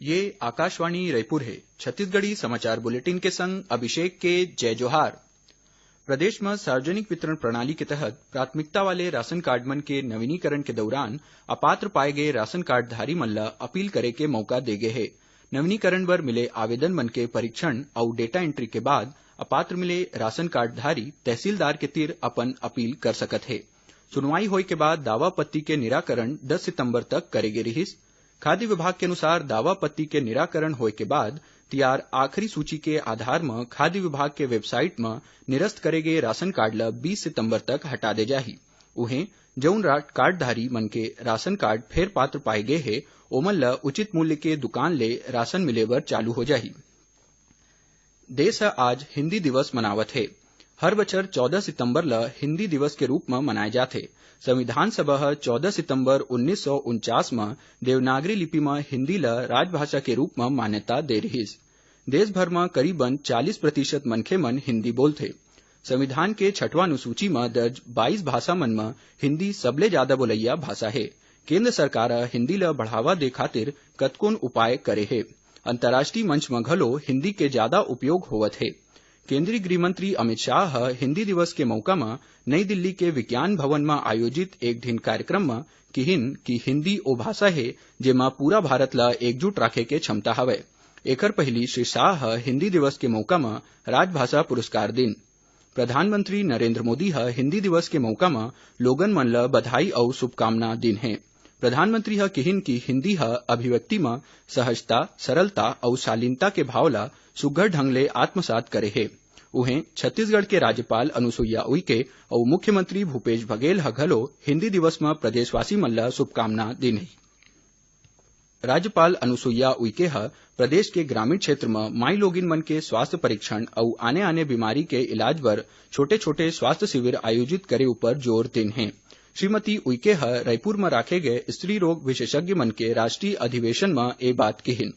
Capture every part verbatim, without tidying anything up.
ये आकाशवाणी रायपुर हे। छत्तीसगढ़ी समाचार बुलेटिन के संग अभिषेक के जय जोहार। प्रदेश म सार्वजनिक वितरण प्रणाली के तहत प्राथमिकता वाले राशन कार्ड मन के नवीनीकरण के दौरान अपात्र पाए गए राशन कार्ड धारी मन ल अपील करे के मौका दे गे हे। नवीनीकरण बर मिले आवेदन मन के परीक्षण अउ डेटा एंट्री के बाद अपात्र मिले राशन कार्ड धारी तहसीलदार के तीर अपन अपील कर सकत हे। सुनवाई होए के बाद दावा आपत्ति के निराकरण दस सितंबर तक करे गे रिहिस। खाद्य विभाग के अनुसार दावा आपत्ति के निराकरण होए के बाद तैयार आखिरी सूची के आधार म खाद्य विभाग के वेबसाइट म निरस्त करे गे राशन कार्ड ल बीस सितंबर तक हटा दे जाही। उहें, जउन रा-, कार्डधारी मन के राशन कार्ड फेर पात्र पाए गे हे, ओमन ल उचित मूल्य के दुकान ले राशन मिले बर चालू हो जाही। देश ह आज हिंदी दिवस मनावत हे। हर बछर चौदह सितंबर ल हिंदी दिवस के रूप म मनाए जाथे। संविधान सभा ह चौदह सितंबर उन्नीस सौ उनचास म देवनागरी लिपि म हिंदी ल राजभाषा के रूप म मान्यता दे रिहिस। देश भर म करीबन चालीस प्रतिशत मनखे मन हिंदी बोलथे। संविधान के छठवां अनुसूची म दर्ज बाईस भाषा मन म हिंदी सबले जादा बोलैया भाषा हे। केंद्र सरकार ह हिंदी ल बढ़ावा दे खातिर कतकोन उपाय करे हे। अंतर्राष्ट्रीय मंच म घलो हिंदी के जादा उपयोग होवत हे। केंद्रीय गृह मंत्री अमित शाह ह हिंदी दिवस के मौका म नई दिल्ली के विज्ञान भवन म आयोजित एक ठिन कार्यक्रम म किहिन कि हिंदी ओ भाषा हे, जेमा पूरा भारत ल एकजुट राखे के क्षमता हवय। एखर पहिली श्री शाह ह हिंदी दिवस के मौका म राजभाषा पुरस्कार दिन। प्रधानमंत्री नरेंद्र मोदी ह हिंदी दिवस के मौका म लोगन मन ल बधाई अउ शुभकामना दिन हे। प्रधानमंत्री ह किहिन कि हिंदी ह अभिव्यक्ति म सहजता, सरलता अउ शालीनता के भाव ल सुघ्घर ढंग ले आत्मसात करे हे। उहें, छत्तीसगढ़ के राज्यपाल अनुसुईया उइके अउ मुख्यमंत्री भूपेश बघेल ह घलो हिंदी दिवस म प्रदेशवासी मन ल शुभकामना दिन हे। राज्यपाल अनुसुईया उइके ह प्रदेश के ग्रामीण क्षेत्र म माईलोगिन मन के स्वास्थ्य परीक्षण अउ आने-आने बीमारी के इलाज बर छोटे-छोटे स्वास्थ्य शिविर आयोजित करे उपर जोर दिन हे। श्रीमती उइके ह रायपुर म राखे गए स्त्री रोग विशेषज्ञ मन के राष्ट्रीय अधिवेशन म ए बात किहिन।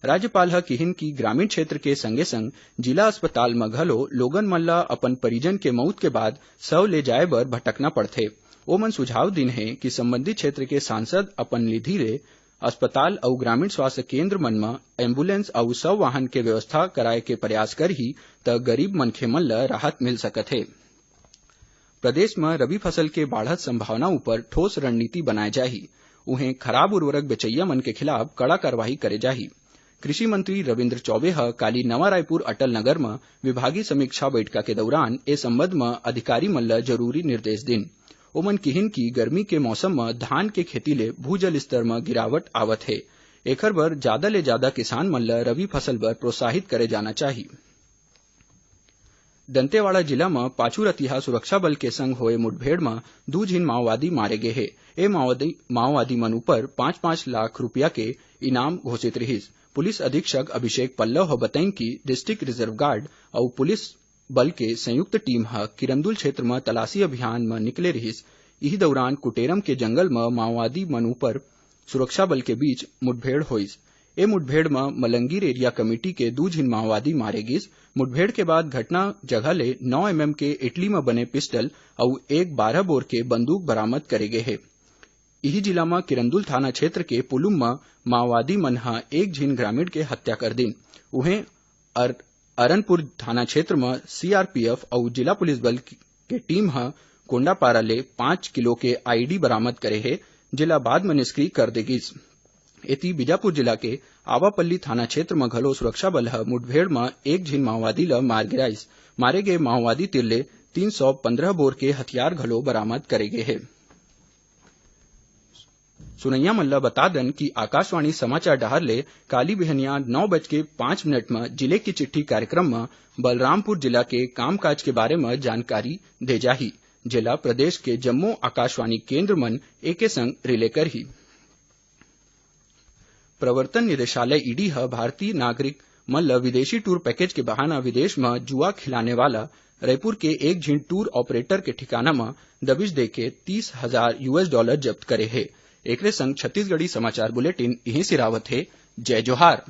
राज्यपाल ह किहिन कि ग्रामीण क्षेत्र के संगे-संग जिला अस्पताल म घलो लोगन मन ल अपन परिजन के मउत के बाद शव ले जाए बर भटकना पड़थे। ओमन सुझाव दिन हे कि संबंधित क्षेत्र के सांसद अपन निधि ले अस्पताल अउ ग्रामीण स्वास्थ्य केंद्र मन म एम्बुलेंस अउ शव वाहन के व्यवस्था कराए के प्रयास करही, त गरीब मनखे मन ल राहत मिल सकत हे। प्रदेश म रबी फसल के बाढ़त संभावना उपर ठोस रणनीति बनाए जाही। उहें, खराब उर्वरक बेचइया मन के खिलाफ कड़ा कार्रवाई करे जाही। कृषि मंत्री रविंद्र चौबे ह काली नवा रायपुर अटल नगर म विभागीय समीक्षा बैठका के दौरान ए संबंध म अधिकारी मन ल जरूरी निर्देश दिन। ओमन किहिन कि गर्मी के मौसम म धान के खेती ले भूजल स्तर म गिरावट आवत हे, एखर बर जादा ले जादा किसान मन ल रबी फसल बर प्रोत्साहित करे जाना चाही। दंतेवाड़ा जिला म पाछू रतिहा सुरक्षा बल के संग होए मुठभेड़ म दू झिन माओवादी मारे गे हे। ए माओवादी, माओवादी मन ऊपर पाँच पाँच लाख रुपया के इनाम घोषित रिहिस। पुलिस अधीक्षक अभिषेक पल्लव ह बतइन कि डिस्ट्रिक्ट रिजर्व गार्ड अउ पुलिस बल के संयुक्त टीम ह किरंदुल क्षेत्र म तलाशी अभियान म निकले रिहिस। इही दौरान कुटेरम के जंगल म माओवादी मन ऊपर सुरक्षा बल के बीच मुठभेड़ होइस। ए मुठभेड़ म मलंगीर एरिया कमेटी के दू झिन माओवादी मारे गिस। मुठभेड़ के बाद घटना जगह ले नौ एमएम के इटली म बने पिस्टल अउ एक बारह बोर के बंदूक बरामद करे गे हे। इही जिला म किरंदुल थाना क्षेत्र के पुलुम म माओवादी मन ह एक झिन ग्रामीण के हत्या कर दिन। उहें, अर-, अरनपुर थाना क्षेत्र म सीआरपीएफ अउ जिला पुलिस बल की, के टीम ह कोंडापारा ले पाँच किलो के आईईडी बरामद करे हे, जेला बाद म निष्क्रिय कर दे गिस। एती, बीजापुर जिला के आवापल्ली थाना क्षेत्र म घलो सुरक्षा बल ह मुठभेड़ म एक झिन माओवादी ल मार गिराइस। मारे गे माओवादी तिर ले तीन सौ पंद्रह बोर के हथियार घलो बरामद करे गे हे। सुनइया मन ल बता दन कि आकाशवाणी समाचार डहार ले काली बिहनिया नौ बज के पाँच मिनट म जिले की चिट्ठी कार्यक्रम म बलरामपुर जिला के कामकाज के बारे म जानकारी दे जाही, जेला प्रदेश के जम्मो आकाशवाणी केंद्र मन एके संग रिले करही। प्रवर्तन निदेशालय, ईडी, ह भारतीय नागरिक मन ल विदेशी टूर पैकेज के बहाना विदेश म जुआ खिलाने वाला रायपुर के एक झिन टूर ऑपरेटर के ठिकाना म दबिश देके तीस हजार यूएस डॉलर जब्त करे हे। एकरे संग छत्तीसगढ़ी समाचार बुलेटिन इहीं सिरावत हे। जय जोहार।